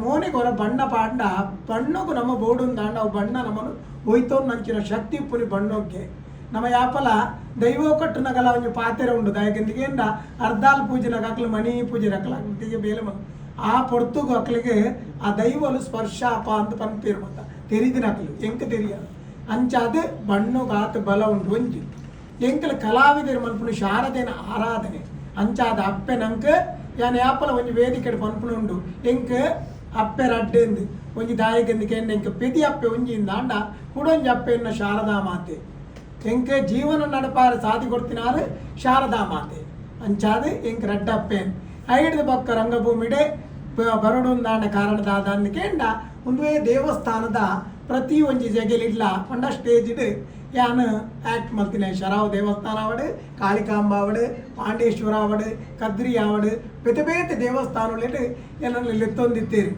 ಮೋನೆಗ್ ಒರ ಬಣ್ಣ ಪಾಡ್ಂಡ ಬಣ್ಣೊಗು ನಮ ಬೋಡುಂದಾಂಡ ಅವು ಬಣ್ಣ ನಮನ್ ಒಯ್ತೊನ್ನಂಚಿನ ಶಕ್ತಿ ಇಪ್ಪುನಿ ಬಣ್ಣೊಗ್ಗೆ. ನಮ ಯಾಪಲ ದೈವ ಕಟ್ಟುನಗಲ ಒಂಜಿ ಪಾತೆರ ಉಂಡು. ದಾಯೆಗಂದಿಗೇಂಡ ಅರ್ದಾಲ್ ಪೂಜಿನಗ ಅಕ್ಲು ಮಣಿ ಪೂಜೆ ಅಕ್ಲ ಬೇಲೆ. ಆ ಪೊರ್ತುಗು ಅಕ್ಲಿಗೆ ಆ ದೈವಲು ಸ್ಪರ್ಶ ಅಪ ಅಂತ ಪನ್ಪೇರು ಮತ್ತ ತೆರಿದಿನಕ್ಲು, ಎಂಕ್ ತೆರಿಯ. ಅಂಚಾದ್ ಬಣ್ಣೊಗಾತ್ ಬಲ ಉಂಡು. ಒಂಜಿ ಎಂಕಲ ಕಲಾವಿದರು ಮಲ್ಪುನು ಶಾರದೆನ ಆರಾಧನೆ. ಅಂಚಾದ ಅಪ್ಪೆ ನಂಕ್, ಯಾನ್ ಯಾಪಲ ಒಂಜಿ ವೇದಿಕೆ ಪನ್ಪುನ ಉಂಡು, ಎಂಕ್ ಅಪ್ಪೆ ರಡ್ಡೆಂದು. ಒಂಜಿ ದಾಯೆಗೆಂದು ಕೇಂಡ ಎಂಕ್ ಪೆದಿ ಅಪ್ಪೆ ಒಂಜಿ ಇಂದಾಂಡ ಕುಡೊಂಜಿ ಅಪ್ಪೆ ಎನ್ನ ಶಾರದಾ ಮಾತೆ. ಎಂಕ್ ಜೀವನ ನಡಪಾರ ಸಾದಿ ಕೊಡ್ತಿನಾರು ಶಾರದಾ ಮಾತೆ. ಅಂಚಾದ್ ಎಂಕ್ ರಡ್ಡಪ್ಪೆ. ಐಡ್ದ್ ಬೊಕ್ಕ ರಂಗಭೂಮಿಡೆ ಬರೊಡುಂದಾಂಡ ಕಾರಣ ದಾದ ಅಂದ್ ಕೇಂಡ, ಉಂದುವೇ ದೇವಸ್ಥಾನದ ಪ್ರತಿ ಒಂಜಿ ಜಗಲಿಡ್ಲ ಪಂಡ ಸ್ಟೇಜ್ಡ್ ಯಾನ್ ಆಕ್ಟ್ ಮಲ್ತಿನ. ಶರಾವ್ ದೇವಸ್ಥಾನ ಆವಡ್, ಕಾಳಿಕಾಂಬ ಆವಡ್, ಪಾಂಡೇಶ್ವರ ಆವಡ್, ಕದ್ರಿ ಆವಡ್, ಬೇತೆ ಬೇತೆ ದೇವಸ್ಥಾನೊಲೆಡ್ ಎನನ್ ಲೆತ್ತೊಂದಿತ್ತೇರು.